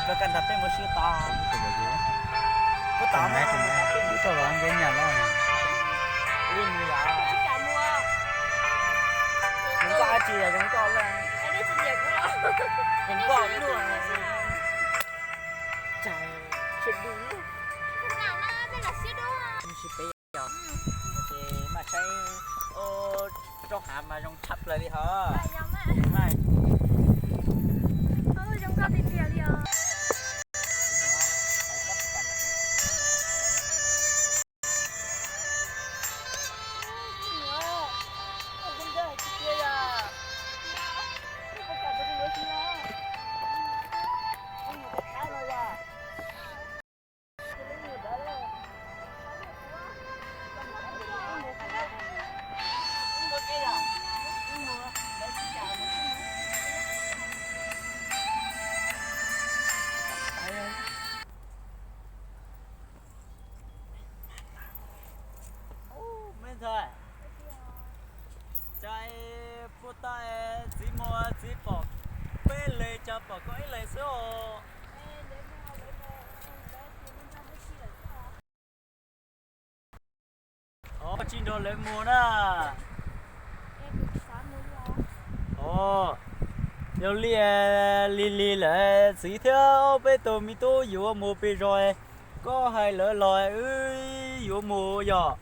Koj nrog peb mus sib tau. Puab tom na, peb mus tau ntev nyuag los. Li mus yom. Zoo nkauj dab tsi yom, zoo nkauj lawm. Zoo nkauj luaj. Tsam sib du lug. Mus sib peb yom. Ces maj saib, roob hav mas zoo tshaj plaws li hos. Ub, me ntxhais, cas puag ta txiv muag txiv pom peb leeg, cas pom koj ib leeg xwb os? Os, tsis nrog lawv mus na. Os, yog li, lig lig lawm txiv thiab peb tug me tub yuav mus pem zos, koj hais lawv los wb yuav mus yom.